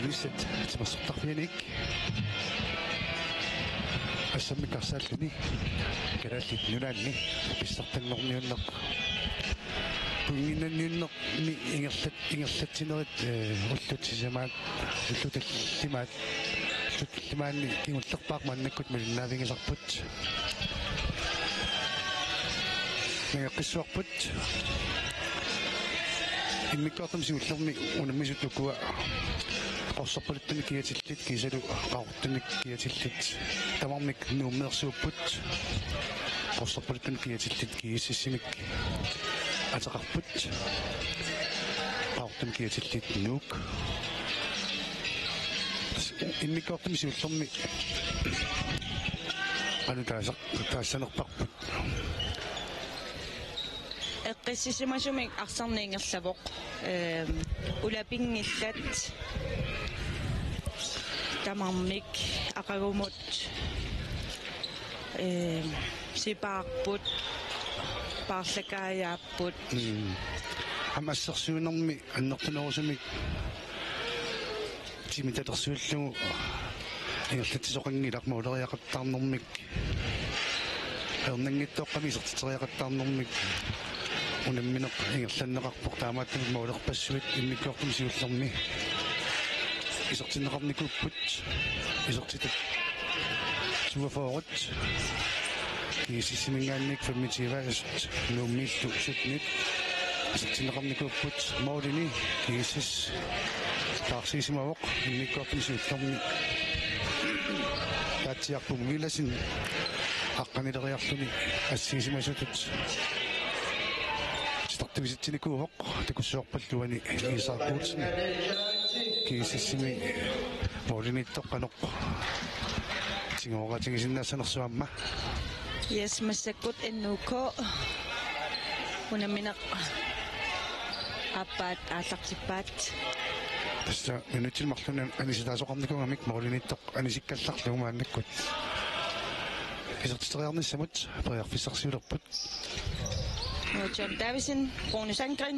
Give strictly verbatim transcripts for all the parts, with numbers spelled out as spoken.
Ilulissat timersortarfianit assammik arsaalluni Kalaallit Nunaanni pissartanngorniunneq pointinnanniunnermi ingerlat-, ingerlatsinerit, eh, ullut sisamaat, ullut tallimaat, ullut tallimaanni kingullerpaaq maannakkut malinnaavigisarput. Nangeqqissuarput. Immikkoortumi siullermi unammisut ukua qorsorpaluttunik kiatillit kiisalu qaqortunik kiatillit tamarmik Nuummeersuupput. Qorsorpaluttunik kiatillit G S S-imik ateqarput. Qaqortunik kiatillit Nuuk. Immikkoortumi siullermi qanoq taasaq-, taassanerparput. Eqqissisimasumik arsarneq ingerlavoq. Ehm, ulapinngillat tamarmik aqagumut, ehm, sipaarput, paarlakaajaapput. Mm. Aamma assersuinermi annertunerusumik timitalersuillugu ingerlatsisoqanngilaq måleriaqattaarnermik. Ajornanngitsoorami isertitseriaqattaarnermik unammineq ingerlanneqarpoq, taamaattumik målerpassuit immikkoortumi siullermi isertinneqarnikuupput. Isertitat toogfyrre. G S S-iminngaanniit femogtyve, Nuummiillu sytten. Isertinneqarnikuupput målini G S S taarsiisimavoq immikkoortumi siullermi. Taatsiarput Villassen aqqanileriarluni assiisimasutut titartuisitsinikuuvoq. Takussuarpallu uani Isak Olsen G S S-imi målimiittoq qanoq tigooratigisinnaanersoq aamma. Yes, massakkut N U K unammineq aappaat aallartippaat. Tassa minutsini marlunni anisitaasoqarnikuugamik målimiittoq anisikkallarlugu maannakkut isertitseriarnissamut periarfissarsiulerput. John Davidsen, Rune Sandgren.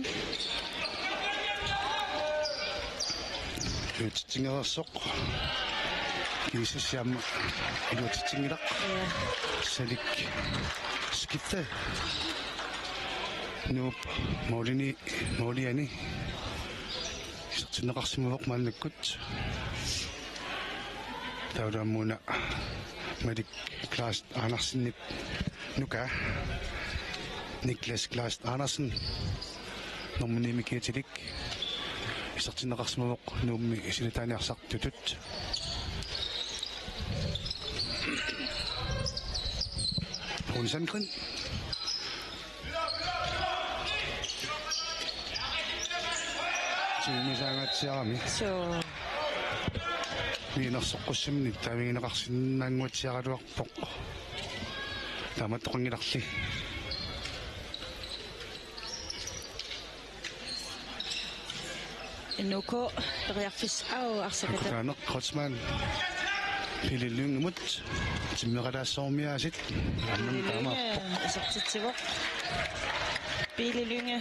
Iluatsitsinngilaq. G S S aamma iluatsitsinngilara. Ja. Salik skifte. Nuup målini, måliani isertinneqarsimavoq maannakkut. Taavalu aamma una Malik Klaas Andersenip nukaa. Niklas Klaas Andersen, nummer ni-mik kiatilik, isertinneqarsimavoq Nuummi silataani arsartutut. Rune Sandgren. Tiumisaangatsiarami. Suu. Miinersoqqussimni taamagineqarsinnaannguatsiaraluarpoq. Taamaattoqanngilarli. N U K periarfis-, au, arsakata. Akutaaneq Kreutzmann. Pele Lyngemut. Timmeqalaassormiaasit. Aamma Pele Lynge taamaappoq. Isertitsivoq. Pele Lynge.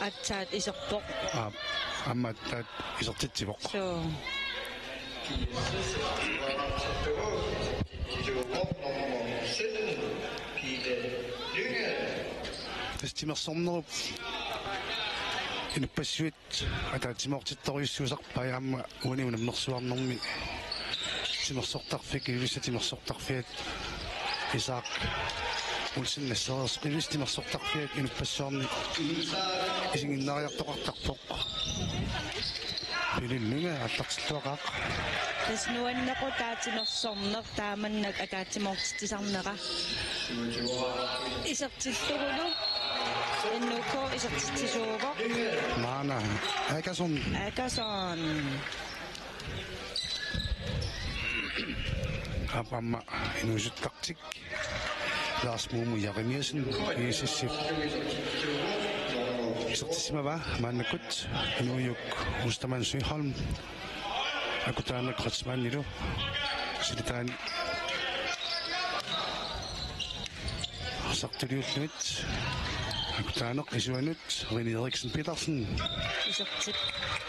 Aatsaat iserpoq. Aap, aamma aatsaat isertitsivoq. Suu. Tassa timersornerup inuppassuit ataatsimoortittorujussuusarpai aamma uani unammersuarnermi timersortarfik, Ilulissat timersortarfiat, Isak Olsen nassereersoq, Ilulissat timersortarfiat inuppassuarni isiginnaariartoqartarpoq. Pele Lynge aallartilluaqaaq. Tassa nuannequtaatsinersorneq taamannak ataatsimoortitsisarnera. Isertillugulu N U K isertitsisuuvoq. Maana Akasson. Akasson. Aap, aamma inuusuttartik. Lars Mumu Jeremiassen, G S S-ip isertissimavaa maannakkut, Inuujuk Ostermann Søholm, Akutaaneq Kreutzmannilu silataani arsartuliullugit. Taaneq isuanut René Eriksen Petersen. Isertit-,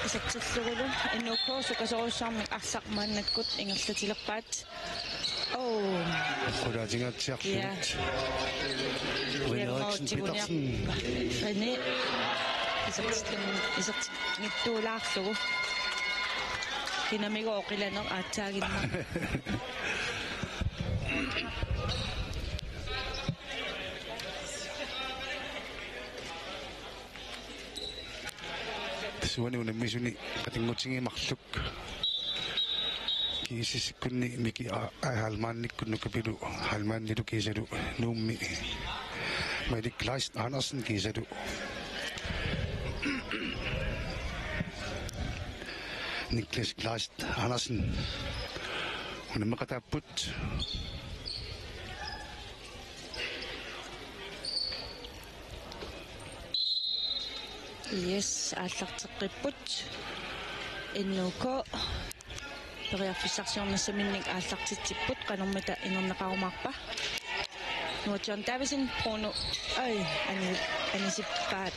isertillugulu N U K sukkasuurussaammik arsaq maannakkut ingerlatilerpaat. Oh. Qulaatingaatsiarlugu. Ja. René Eriksen Petersen. René. Isertit-, isertinngitsuulaarlugu. Kinamigooq qilanaaq aatsaaginnaq. Tassa uani unammisuni qatanngutigiit marluk. GSS-ikkunni Miki A-, A-, Heilmannikkut Nukapilu, Heilmannilu kiisalu Nuummi. Malik Kleist Andersen kiisalu Niklas Kleist Andersen. Unammeqataapput. Yes, aallarteqqipput. N U K. Periarfissarsiornissaminnik aallartitsipput, qanormita inerneqarumaarpa. Nuutsiorn Davidsen, Bruno. Ai, ani-, anisippaat.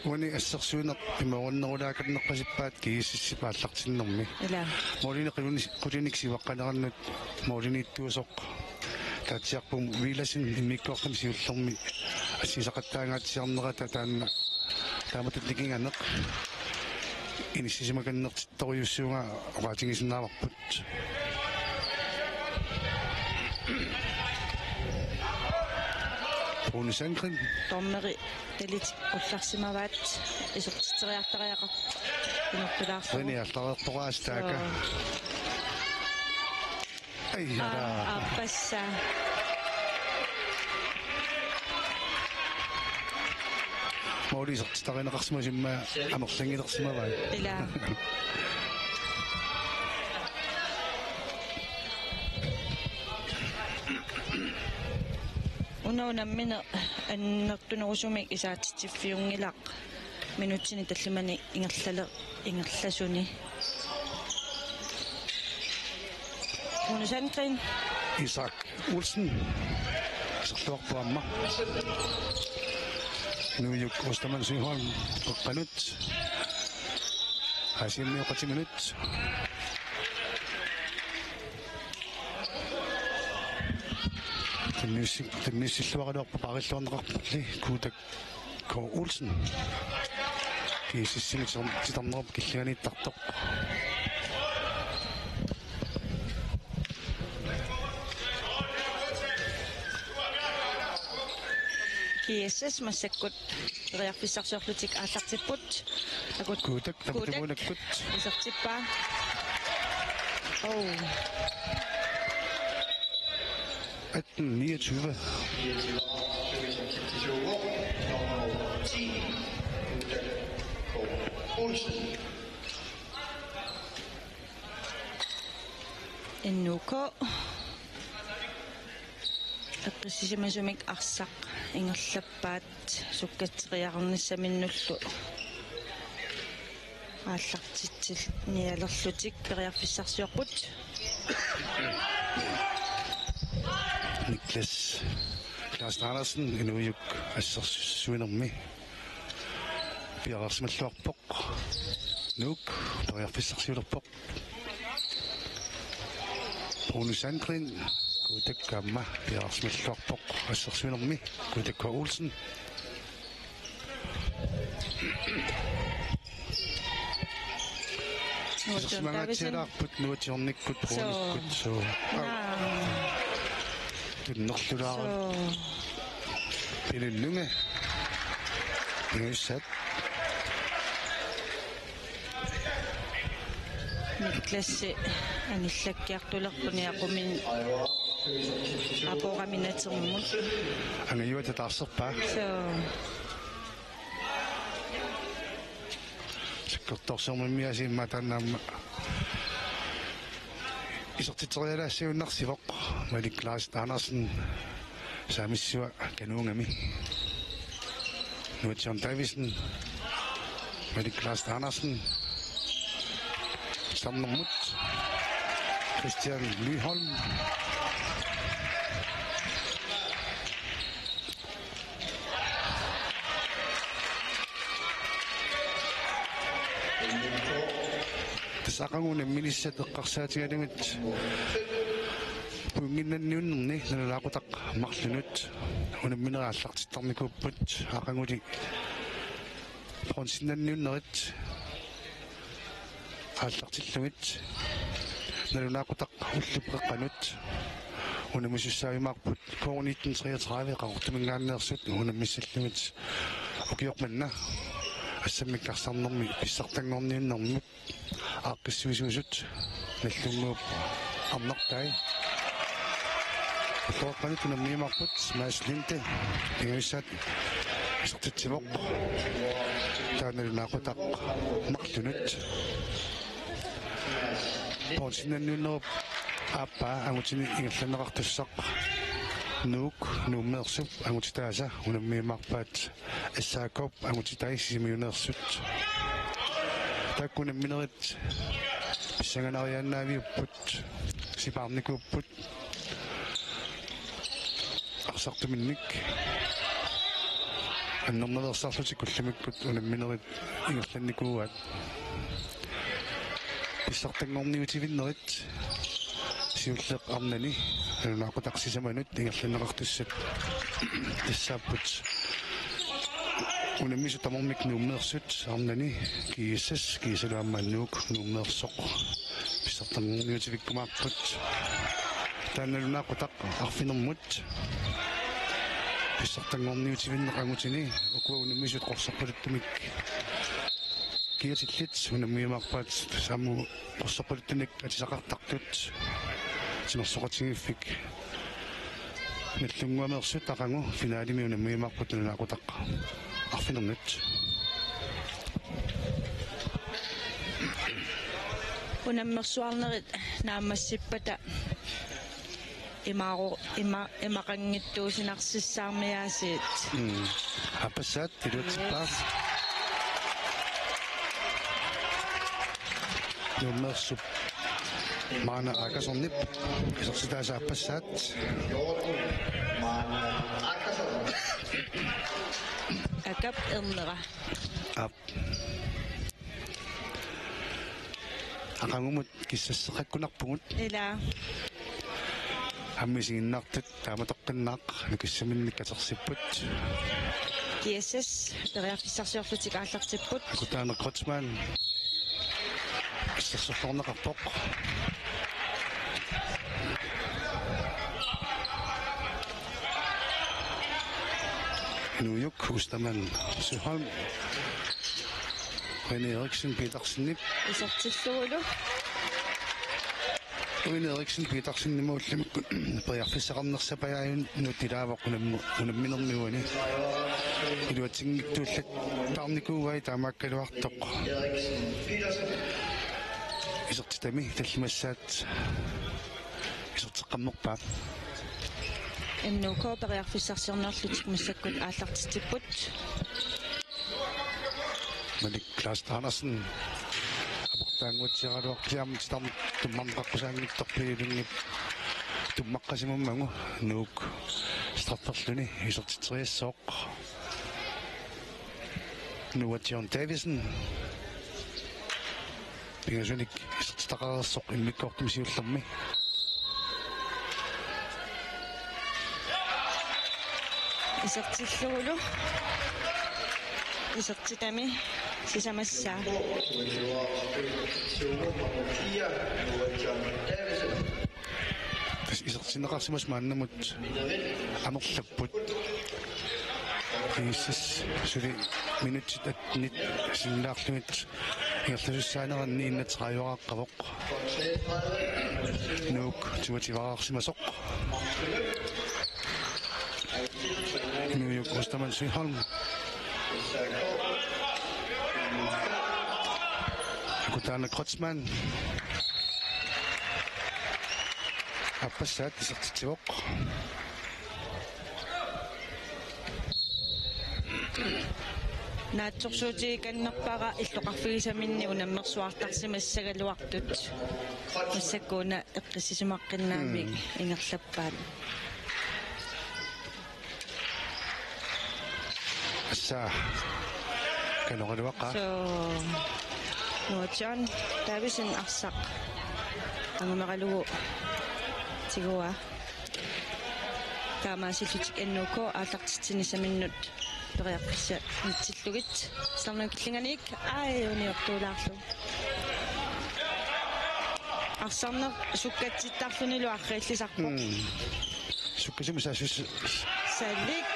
Uani assersuineq pimoorunnerulaakannerpasippaat GSS-ip aallartinnermi. Ila. Målini qulinik, qulinik sivaqqanerannut måliniittuusoq. Taatsiarput Villassen immikkoortumi siullermi assigisaqattaangaatsiarnerata taanna taamatut nikinganeq inissisimakannertittorujussuugaa oqaatigisinnaavarput. Bruno Sandgren. Dommeri talit qullarsimavaat isertitseriartariaqarpoq inortulaarlugu. Rene allareerpoq aas taaka. Joo. Ai, jaa. Aa, aappassaa. Måli isertitarineqarsimasumik amerlanngilersimavai. Ila. Una unammineq annertunerusumik isaatitsiffiunngilaq minutsini tallimani ingerlale-, ingerlasuni. Rune Sandgren. Isak Olsen. Iserluarpoq aamma. Nuujuk Ostermann Søholm. Qeqqanut. Aasianni oqatiminut. Tunniussi-, tunniussilluaraluarpoq paarilluarneqarpulli Kuutak K. Olsen. GSS-imi titarnerup killinganiittartoq. GSS massakkut periarfissarsiorlutik aallartipput. Akut Kuutak, Kuutak. Tamatumuunakkut. Isertippaa. Oh. Atten niogtyve. N U K. Eqqissisimasumik arsaq ingerlappaat sukkatseriarnissaminnullu aallartitsinialerlutik periarfissarsiorput. Niklas Klaus Andersen, Inuujuk assersuinermi piareersimalluarpoq. Nuuk periarfissarsiulerpoq. Rune Sandgren, Kuutak aamma piareersimalluarpoq assersuinermi, Kuutak K. Olsen. Nuutsiorn Davidsen. Isersimangaatsialaarput nuutsiornikkut, Runikkut, soo. Naa. Tunnerlulaarami. Soo. Pilullunga. Nuussat. Niklassi anillakkiartulerput niaqumin aporaminatermut. Angajuata taarserpaa. Soo. Sakkortoorsiormimmiaasiit immaqa taanna aamma isertitserialaassagaluarsivoq. Malik Klaus Andersen. Saamissua kanuugami. Nuutsiorn Davidsen. Malik Klaus Andersen. Samnermut. Christian Nyholm. Tassa aqagu unamminissat eqqarsaatigalugit pointinnanniunnerni nalunaaqutaq marlunut unamminerit aallartittarnikuupput, aqaguli bronzennanniunnerit aallartillugit nalunaaqutaq ullup qeqqanut unammisussaaffigiumaarput K nitten treogtredive Qaqortuminngaanneersut unammissallugit ukioq manna assammik arsarnermi pissartanngorniunnermut aaqqissuisuusut Nagdlunguup arnartai. Ulloqeqqanut unammiumaarput Mads Linde pingajussaanik isertitsivoq. Taanna nalunaaqutaq marlunut. Bronzennanniunnerup aappaa angutini ingerlanneqartussaq Nuuk Nuummeersup angutitaasa unammiumaarpaat S A K-p angutitai Sisimiuneersut. Taakku unamminerit pissanganariaannaaviupput, sipaarnikuupput arsartuminnik. Annernaveersaarlutik ullumikkut unamminerit ingerlannikuuaat. Pissartanngorniutivinnerit siulleq arnani nalunaaqutaq sisamanut ingerlanneqartussat tassaapput unammisut tamarmik Nuummeersut arnani G S S, G S S-lu aamma Nuuk Nuummeersoq pissartanngorniutivikkumaarput. Taanna nalunaaqutaq arfinermut pissartanngorniutivinneq angutini ukua unammisut qorsorpaluttumik kiatillit unammiumaarpaat, samu qorsorpaluttunik atisaqartartut timersoqatigiiffik Nagdlunguameersut aqagu finalemi unammiumaarput nalunaaqutaq arfinernut. Unammersuarnerit naammassippata imaaru-, ima-, imaqanngitsuusinarsinnaaviuk aasiit? Mm. Aappassaat iluatsippaa. Yes. Nuummeersup Maana Aakasornip isertitaasa aappassaat. Akap ernera. Aap. Aqagumut kissasseqqakkunarpugut. Ilaa. Aamma isiginnaartut taamatoqqinnaaq nukissaminnik katersipput. G S S periarfissarsiorlutik aallartipput. Akutaaneq Kreutzmann. Assersorneqarpoq. Nuuk Ostermann Søholm. Rene Eriksen Petersenip. Isertillugulu. Rene Eriksen Petersenimut ullumikkut periarfissaqarnersapajaajunut ilaavoq unam-, unamminermi uani. Iluatsinngitsuullattaarnikuuai taamaakkaluartoq. Isertitami tallimassaat iserteqqammerpaa. N U K periarfissarsiornerlutik massakkut aallartitsipput. Malik Klaas Andersen aportaannguatsiaraluarpoq, kisianni titarneq tummarneqaqqusaanngitsoq P L-ip tummaqqasimammagu Nuuk strafferluni isertitseriassaaq. Noah John Davidsen. Pingasunik isertitaqareersoq immikkoortumi siullermi. Isertillugulu. Isertitami sisamassaa. Tassa isertinneqarsimasut maannamut amerlapput. G S S suli minutsit attenit sinnilaarlugit ingerlasussaaneranni enogtredive-raaqqavoq. Nuuk tuativaarsimasoq. Nuuk Ostermann Søholm. Akutaaneq Kreutzmann. Aappassaat isertitsivoq. Naatsorsuutigikannerpara illoqarfigisaminni unammersuartarsimassagaluartut. Massakkut una eqqissisimaqqinnaamik Mm. ingerlappaat. Assa. Kanoraluaqaa. So. Noah John Davidsen arsaq angumeralugu tiguaa. Taamaasillutik N U K aallartitsinissaminnut periarfissanitsillugit. Titarnerup killinganiit, ai, uniortuulaarlugu. Arsarneq sukkatsittarlunilu arriillisarpoq. Mm. Sukkasuumik saassus-, Salik.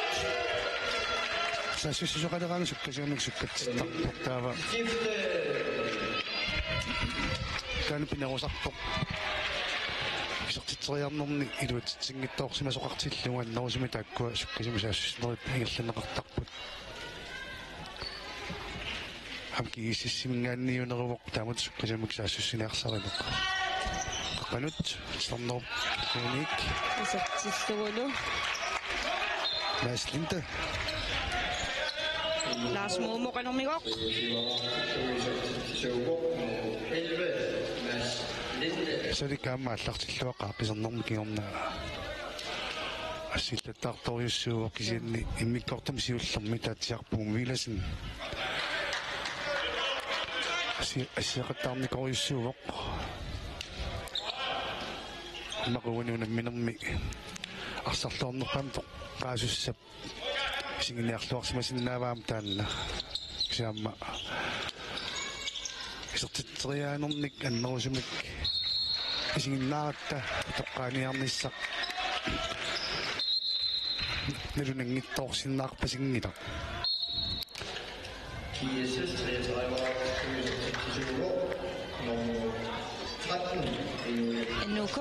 Saassussisoqaleraangat sukkasuumik sukkatsittarpoq, taava taanna pinerusarpoq. Isertitseriarnerni iluatsitsinngitsoorsimasoqartillugu annerusumik taakkua sukkasuumik saassussinerit ingerlanneqartarput. Aamma GSS-iminngaanniit uneruvoq taamatut sukkasuumik saassussiniarsarineq. Qaqpanut Titarnerup killinganiit. Isertillugulu. Mads Linde. Lars Momo qanormigooq. Salik aamma aallartilluaqaaq isernermi kingorna. Assillattaartorujussuuvoq kisianni immikkoortumi siullermi Taatsiarput Villadsen. Assi-, assiaqattaarnikorujussuuvoq. Aamma uani unamminermi arsarluarnerpaamik toqqaasussap isiginniarluarsimasinnaavaa aamma taanna. Kisianni aamma isertitseriaanernik annerusumik isiginnaaratta toqqaaniarnissaq nalunanngitsoorsinnaarpasinngilaq. Nummer tretten, N U K.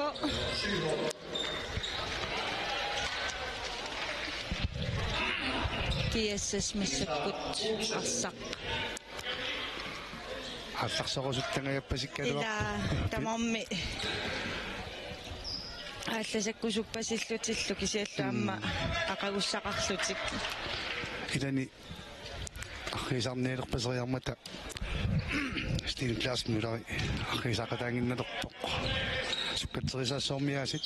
GSS massakkut arsaq. Aallarserusuttangajappasikkaluarpoq. Ilaa, tamarmik aallasakkusuppasillutillu kisianni aamma aqagussaqarlutik. Ilani arriisarnialerpaseriarmata Stine Claus Mølleri arriisaqataannginnalerpoq. Sukkatserisassormiaasit.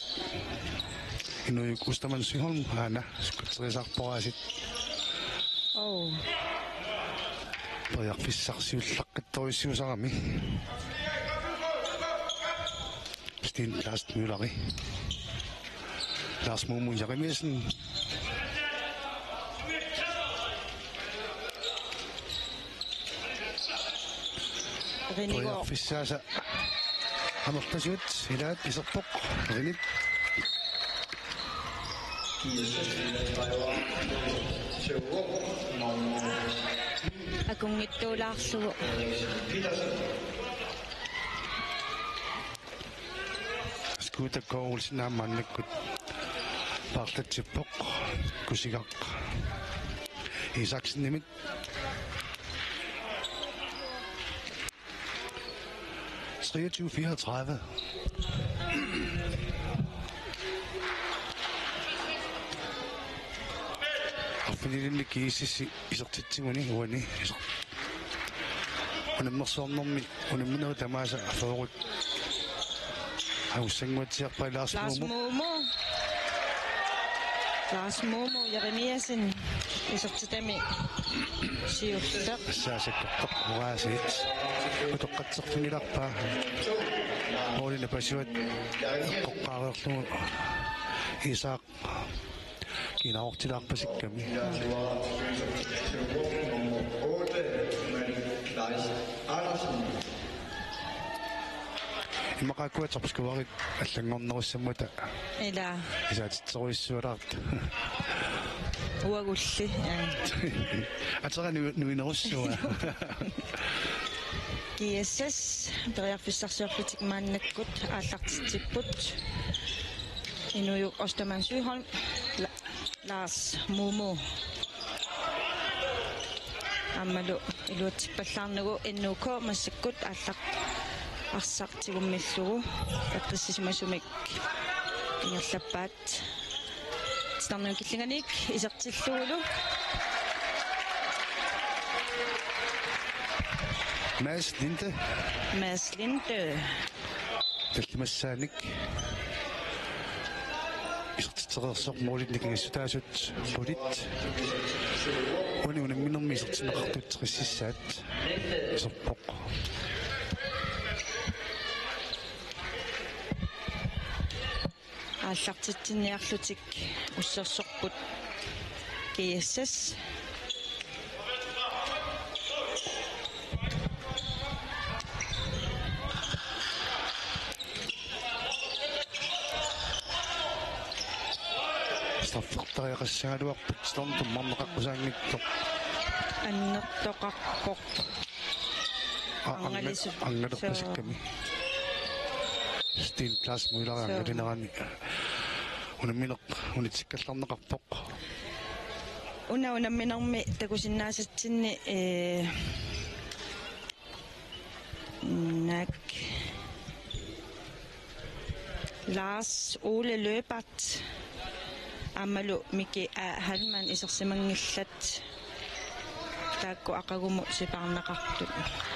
Inujuk Ostermann Søholm aana sukkatserisarpoq aasiit. Oh. Periarfissarsiullaqqit Torjusiusarami. Stine Claus Mølleri. Lars Momo Jeremiassen. Rinigooq. Periarfissaasa amerlasuut ilaat iserpoq. Rinit. Akunngittuulaarlugu. Skuuta K. Olsen aamma maannakkut paarlatsippoq. Kusigaq Isaksenimit. Treogtyve fireogtredive. Arfinilinnik GSS-i isertitsiguni uani iser-, unammersuarnermi unamminerit tamaasa fyrret angussannguatsiarpai Lars Lars Momo. Momo. Lars Momo Jeremiassen isertitami siulleq. Saasakkortoq uaasiit. Utoqqatserfigilaarpaa. Målini pasuat eqqoqqaareerlugu Isak kiinaortilaarpasikkami. Immaqa topscorerit allanngornerussamatta. Ilaa. Isaatitserujussualaarta. Uagulli. Aa. Atera nu-, nuinerussua. GSS periarfissarsiorlutik maannakkut aallartitsipput. Inujuk Ostermann Søholm, La-, Lars Momo. Aammalu iluatsippallaarnagu N U K massakkut aallaq arsaq tigummillugu. Eqqissisimasumik ingerlappaat. Titarnerup killinganiit isertillugulu. Mads Linde. Mads Linde. Tallimassaanik isertitsereersoq målinik ingassutaasut qulit. Uani unamminermi isertinneqartut tressissaat. Iserpoq. Aallartitsinniarlutik ussersorput G S S. Straffertariaqassagaluarput, Storm tummarneqaqqusaanngitsoq. Annertoqarpoq. A-, angal-, Angalisut. Angalerpasikkami. Steen Klaas Møller. Soo. Angalinerani unammineq unitsikkallarneqarpoq. Una unamminermi takusinnaasatsinni, ee, naak Lars Ole Løbert aammalu Miki A. Halman isersimanngillat, taakku aqagumut sipaarneqartut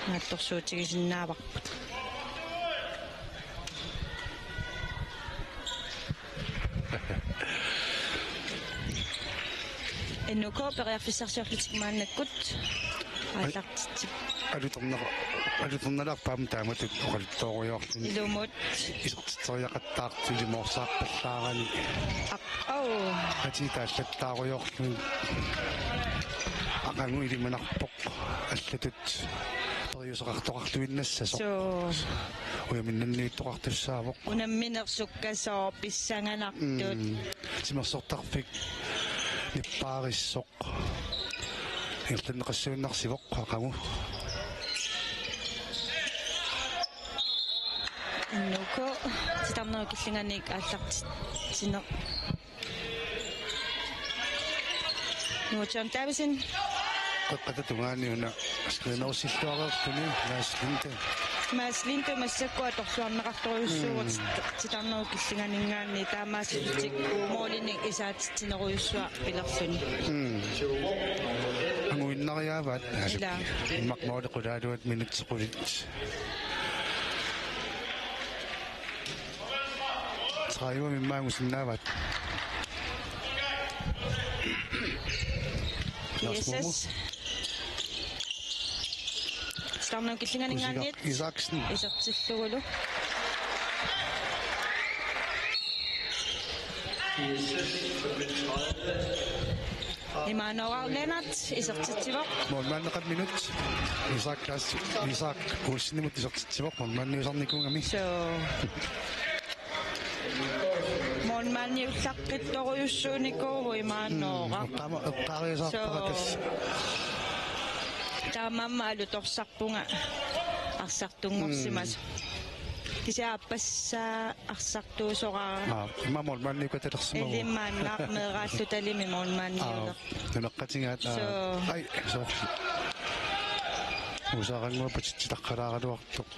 naatsorsuutigisinnaavarput. N U K periarfissarsiorlutik maannakkut aallartitsip. Alutornera-, alutornalaarpaam taamatut oqaluttooriarluni. Ilumut. Isertitseriaqattaartut ilimoorsaarpallaarani. Ap-, au. Atii taallattaarujoorluni. Aqagu ilimanarpoq allatut periuseqartoqarluinnassasoq. Soo. Ujaminnanniittoqartussaavoq. Unammineq sukkasooq pissanganartut. Mm. Timersortarfik nippaarissoq. Ingerlanneqassuinnarsivoq aqagu. N U K titarnerup killinganiit aallartitsineq. Noah John Davidsen. Qeqqata tungaani una skrinerusilluareerluni Mads Linde. Mads Linde massakkut atorluarneqartorujussuuvoq. Mm. Tit-, titarnerup killinganiingaanniit taamaasilluni målinik isaatitsinerujussuaq pilerluni. Mm. Anguinnariaavaat. Ilaa. Immaqa måli qulaaluat minutsit qulit. Tredive mimmaangusinnaavaat. Lars Momo. Yes, yes. Titarnerup killinganiingaanniit Isaksen. Isertillugulu. Immanuel Lennert isertitsivoq. Målmandeqarnermut. Isak Klaas, Isak Olsenimut isertitsivoq. Målmandiusarnikuugami. Soo. Målmandiullaqqittorujussuunikuuvoq imaannoora. Mm, eqqaama-, eqqaariasaarpara. Soo. Tassa. Taamaammat alutorsarpunga arsartunngorsimasoq. Mm. Kisianni aappassaa arsartuusoraara. Aa, ima målmandiukattalersimavoq. Ilimannaarneeraallutalimi målmandiuleq. Aa, nunaqqatigaat, aa, soo. Ai, soorlu. Usaarannguaq patitsittaqalaaraluartoq.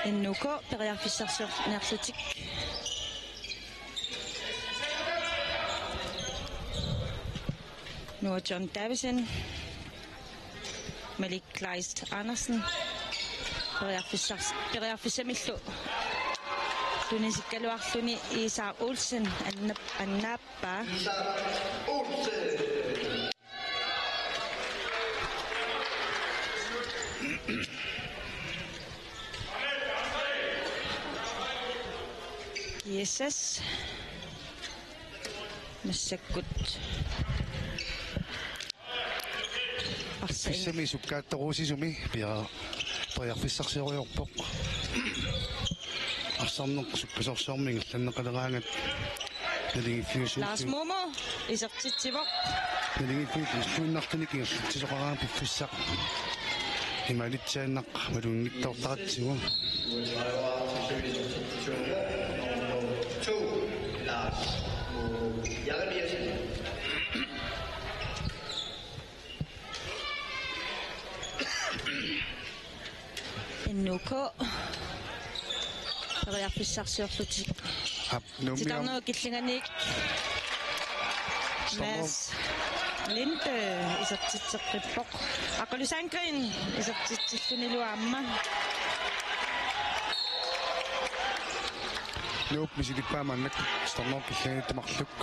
N U K periarfissarsiorniarlutik. Noah John Davidsen. Malik Kleist Andersen. Periarfissars-, periarfissamillu tunisikkaluarluni Isak Olsen annap-, annaappaa. Yes, yes. Massakkut. Arsaq. Piffissami sukkaattorusisumi pia-, periarfissarsiorpoq. Arsarneq sukkasoorsuarmik ingerlanneqaleraangat. Naligiiffiusuulluni. Lars Momo isertitsivoq. Naligiiffiusuunnartunik ingerlatsisoqaraangat piffissaq. Imaalitsiaannaq malunnginngitsoortaratsigu. N U K. Periarfissarsiorlutik. Aap, Nuummi aamma. Titarnerup killinganiit. Samoa. Mads Linde isertitseqqippoq. Aqalu Sandgreen isertitsillunilu aamma. Nuup misilippaa maannakkut titarnerup killinganiittoq marluk.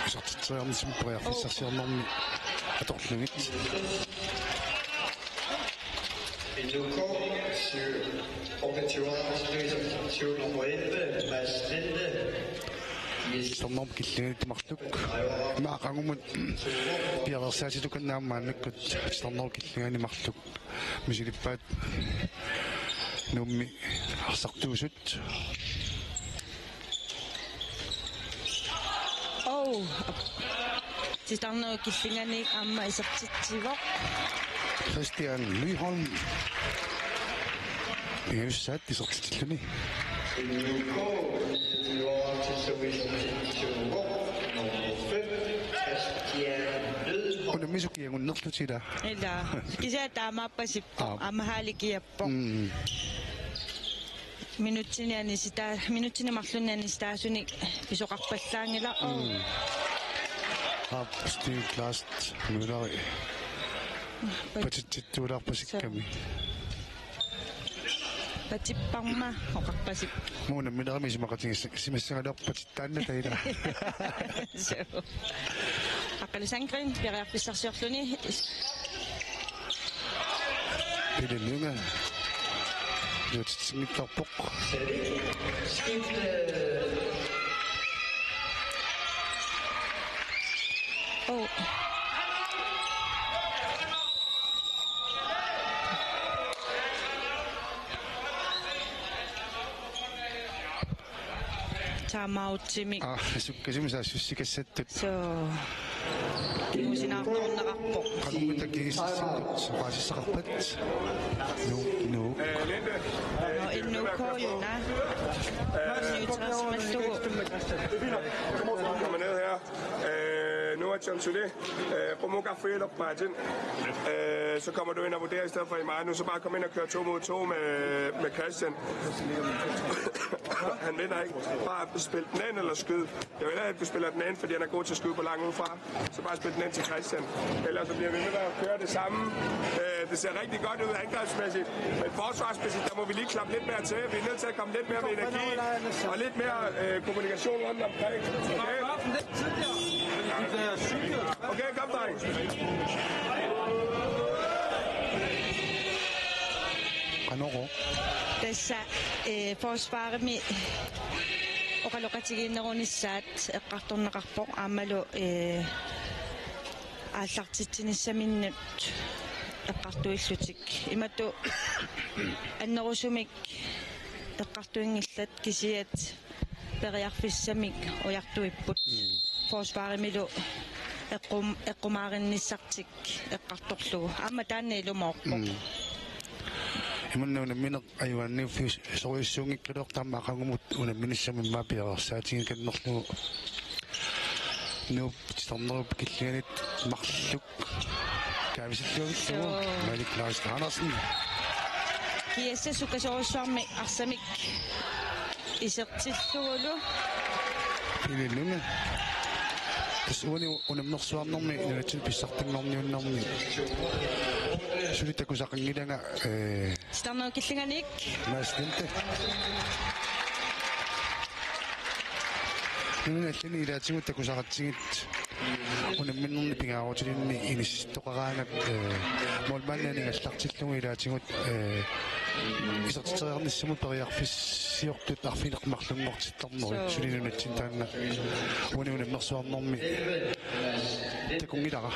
Isertitseriarnissamut periarfissarsiornermi atorlugit. Nuko, syv, nummer elleve, Mads Linde. Titarnerup Killinganit marluk. Ima aqagumut piareersaatitukannaammaannakkut Titarnerup Killinganit marluk. Misilippaat Nuummi arsartuusut. Oh, Titarnerup Killinganiit aamma isertitsivoq. Christian Nyholm. Iussaat isertitsilluni. Unammisut kiagunnerlutik ila. Ila. Kisianni taamaappasippoq. Aap. Aamma haalikiap- Mm. Minutsini anisitaa-, minutsini marlunni anisitaasunik pisoqarpallaanngilaq. Mm. Aap, Steve Last Møller. Pat-, patitsittuulaarpasikkami. Patipparma oqarpasippoq. Muu unamminermi isumaqatigiissi-, isimassagaluarpat taanna taila. So. Aqqalu Sandgreen, periarfissarsiorluni. Pele Lynge. Iluatsitsinngitsoorpoq. Oh. Timeoutimik. Aa, sukkasuumik saassussikassat. So. Imusinaartorneqarpoq. Qanormita kiisassagut oqaasissaqarpat? Nuuk, Nuuk. Nå, N U K-una. Syvogtres-mallugu. Kommer ned her. Øh, nu er John Solé. Øh, Romo Gaffel og Martin. Øh, så kommer du ind og vurderer i stedet for Imanu. Så bare kom ind og kør to mod to med, med Christian. Han vinder ikke. Bare spil den ind eller skyd. Jeg vil hellere, at du spiller den ind, fordi han er god til at skyde på lang udefra. Så bare spil den ind til Christian. Ellers så bliver vi ved med at køre det samme. Øh, det ser rigtig godt ud angrebsmæssigt. Men forsvarsmæssigt, der må vi lige klappe lidt mere til. Vi er nødt til at komme lidt mere med energi. Og lidt mere øh, kommunikation rundt omkring. Okay? Okay, kom, dreng. Qanoq? Tassa, øh, forsvarimi oqaloqatigiinnerunissaat eqqartorneqarpoq aammalu, øh, aallartitsinissaminnut eqqartuillutik. Imatut annerusumik eqqartuinngillat kisiat periarfissamik ujartuipput. Mm. Forsvarimilu eqqum-, eqqumaarinnissartik eqqartorlugu. Aamma taanna ilumoorpoq. Mm. Imanna unammineq ajugaanniiffiusorujussuunngikkaluartoq aamma aqagumut unamminissamut immaqa piareersaatigikannerlugu. Nuup Titarnerup Killinganit marluk kaavisilluavillugu. Suu. Malik Lars Andersen. G S S sukkasoorujussuarmik arsamik isertillugulu. Pele Lynge. Tassa uani unammersuarnermi nunatsinni pissartanngorniunnermi suli takusaqanngilanga, øh, Titarnerup Killinganik. Mads Linde. Nunani allani ilaatigut takusaqatsigit unamminerni pingaarutilinni inissittoqaraangat, øh, målmandini aningallartillugu ilaatigut, øh, isertitseriarnissamut periarfissiortut arfineq-marlunngortittarnerit. Suu. Suli nunatsinni taanna uani unammersuarnermi takunngilara.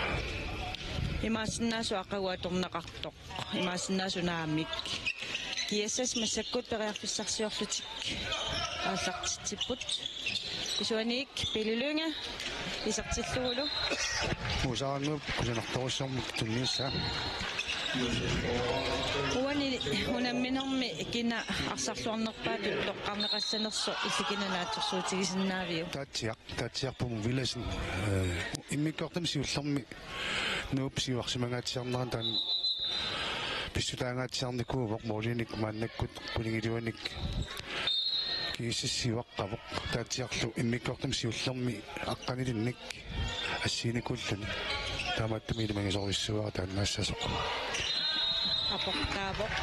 Imaassinnaavoq aqagu atorneqartoq. Imaassinnaavoq naamik. G S S massakkut periarfissarsiorlutik aallartitsipput. Isuaniik Pele Lynge isertillugulu. Muusarannguup kusanartorujussuarmik tunniussaa. Uani unamminermi kina arsarluarnerpaatut toqqarneqassanersoq illit kina naatsorsuutigisinnaaviuk? Taatsiaq, Taatsiaq Puma Villadsen, øh, immikkoortumi siullermi Nuup siuarsimangaatsiarneranut taanna pissutaangaatsiarnikuuvoq, målinik maannakkut qulingiluanik G S S siuaqqavoq. Taatsiarlu immikkoortumi siullermi aqqanilinnik assiinikuulluni. Taamaattumik ilimagisorujussuuara taannaassasoq. Aportaavoq.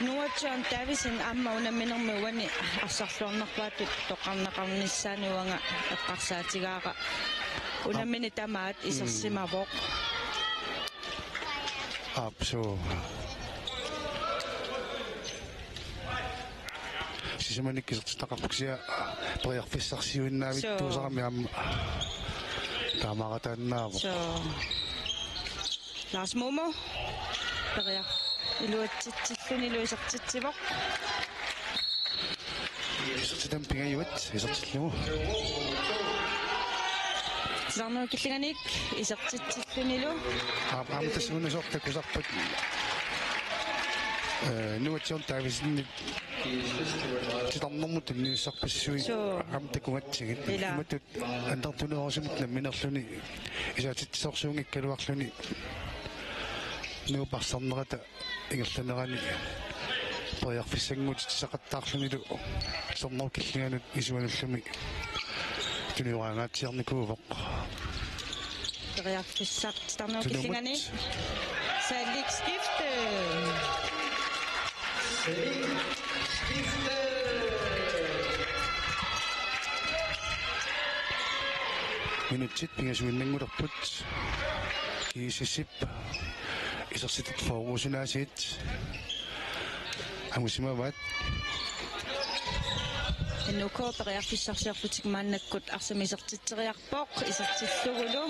Noah John Davidsen aamma unamminermi uani arsarluarnerpaatut toqqarneqarnissaanut uanga eqqarsaatigaara. Unammineq tamaat isersimavoq. Aap, suu. Isumanik isertitaqarpoq kisianni periarfissarsiuinnaavittuusarami aamma taamaaqataannaavoq. Soo. Lars Momo. Periar-, iluatsitsillunilu isertitsivoq. Isertitami pingajuat, isertillugu. Titarnerup killinganik isertitsillunilu. Aam-, aamma tassa una soorlu takusarpat. Eh, Nuatsiorn Davidsenip titarnermut tunniussarpassuit. Soo. Aamma takugatsigit. Ila. Imatut annertunerusumik namminerluni isaatitsisorsuunngikkaluarluni Nuup arsarnerata ingerlanerani periarfissanngutissaqattaarlunilu Titarnerup killinganut isumanullumi tunioraangaatsiarnikuuvoq. Periarfissaq Titarnerup killingani. Tunumut. Salik skifte. Minutsit pingasuinnanngulerput. GSS-ip isertitat fyrre-usunaasit angusimavaat. N U K periarfissarsiorlutik maannakkut arsamik isertitseriarpoq, isertillugulu.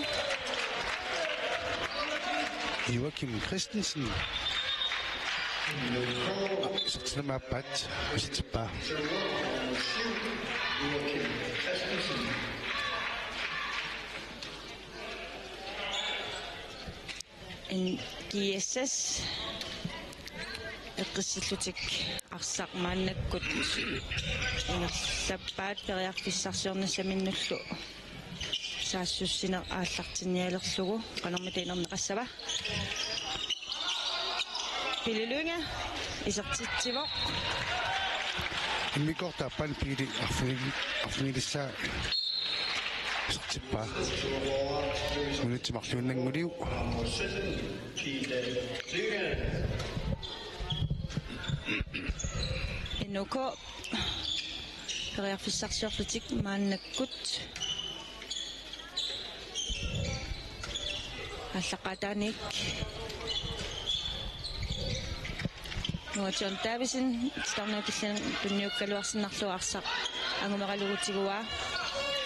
Joachim Christensen. Isertitami aappaat, isertippaa. N G S S eqqissillutik arsaq maannakkut ingerlappaat periarfissarsiornissaminnullu saassussineq aallartinnialerlugu. Qanormita inerneqassava? Pele Lynge isertitsivoq. Immikkoortup aappaani Pele arfini-, arfinilissaa isertippaa. Minutsit marluinnannguliuk. N U K periarfissarsiorlutik maannakkut aallaqqaataaniit Nuatsiorn Davidsen Titarnerup killinganut tunniukkaluarsinnarlugu arsaq angumeralugu tiguaa.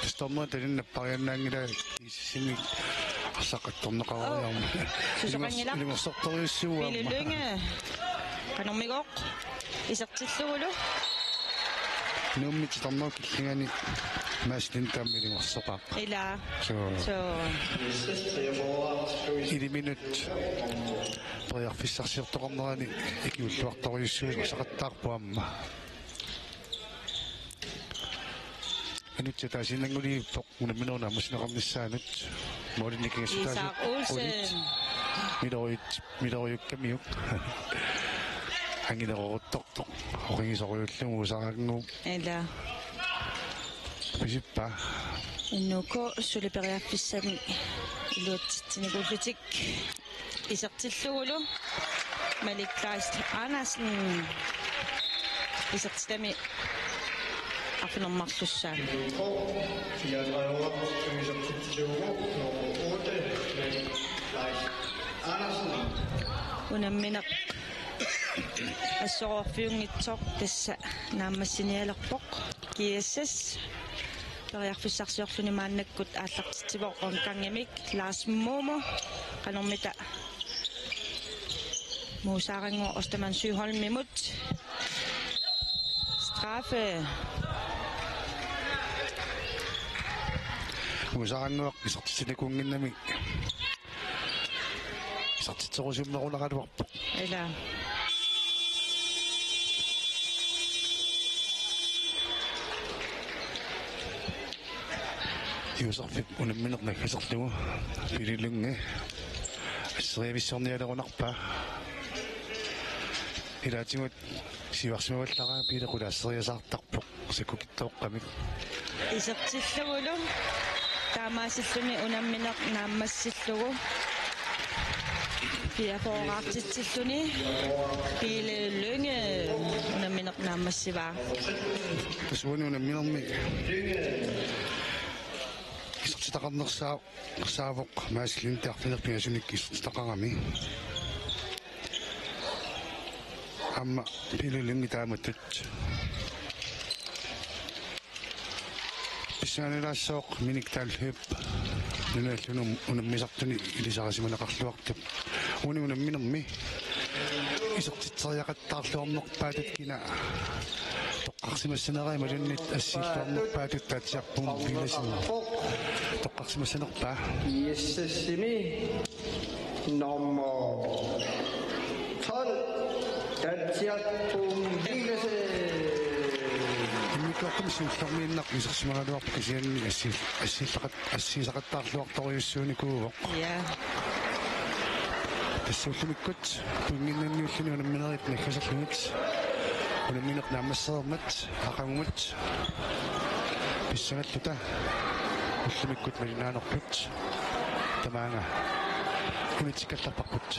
Titarnerup talinnappariannaanngilaa. Simi arsaq attorneqareriarmat. Oo. Susoqanngilaq. Ilungersortorujussuuvoq. Ilungersortorujussuuvoq aamma. Pele Lynge. Qanormigooq. Isertillugulu. Nuummi Titarnerup killingani Mads Lindh aamma ilungersoqaaq. Ila. Soo. Soo. Iliminut periarfissarsiortoqarnerani ikiulluartorujussuusaqattaarpoq aamma. Minutsit ataasiinnanngulerpoq. Unamminerup naammassineqarnissaanut. Målinik Isak Olsen. Miloriut, miloriukkamiuk. Angineroruttortoq. Oqigisorujullugu Muusarannguup. Ila. Pisippaa. N U K suli periarfissamik iluatsitsinikuullutik. Isertillugulu Malik Kleist Andersen isertitami arfineq-marlussaani. Unammineq assoruuffiunngitsoq tassa naammassinialerpoq. G S S periarfissarsiorluni maannakkut aallartitsivoq omgangimik. Lars Momo, qanormita Muusarannguup Ostermann Søholmimut. Straffe. Muusarannguaq isertitsinikuunnginnami isertitserusummeraluarpoq. Ila. Josefip unammineq naggaserlugu Pele Lynge asseriavissornialerunarpaa. Ilaatigut siuarsimavallaraa Pele qulaasseriasaartarpoq sakkukittoqqamik. Isertillugulu taamaasilluni unammineq naammassillugu. Piaforaartitsilluni Pele Lynge unammineq naammassivaa. Tassa uani unamminermi isertitaqarnersaa-, -saavoq Mads Lindh arfineq-pingasunik isertitaqarami. Aamma Pele Lynge taamatut. Saanilaassaaq Minik Dalhep nunallu unammisartuni ilisarisimaneqarluartup. Uani unamminermi isertitseriaqattaarluarnerpaatut kina toqqarsimassaneraa imaluunniit assiilluarnerpaatut Taatsiarput Villadsen toqqarsimassanerpaa? I S S-imi nummer tolv, Taatsiarput Villadsen. Immikkoortumi siullermiinnaq isersimagaluarpoq kisianni assi-, assiillaqat-, assiisaqattaarluartorujussuunikuuvoq. Ja. Tassa ullumikkut pointinnanniulluni unamminerit naggaserlugit. Unammineq naammassereermat aqagumut pissangalluta ullumikkut malinnaanerput tamaanga unitsikkallarparput.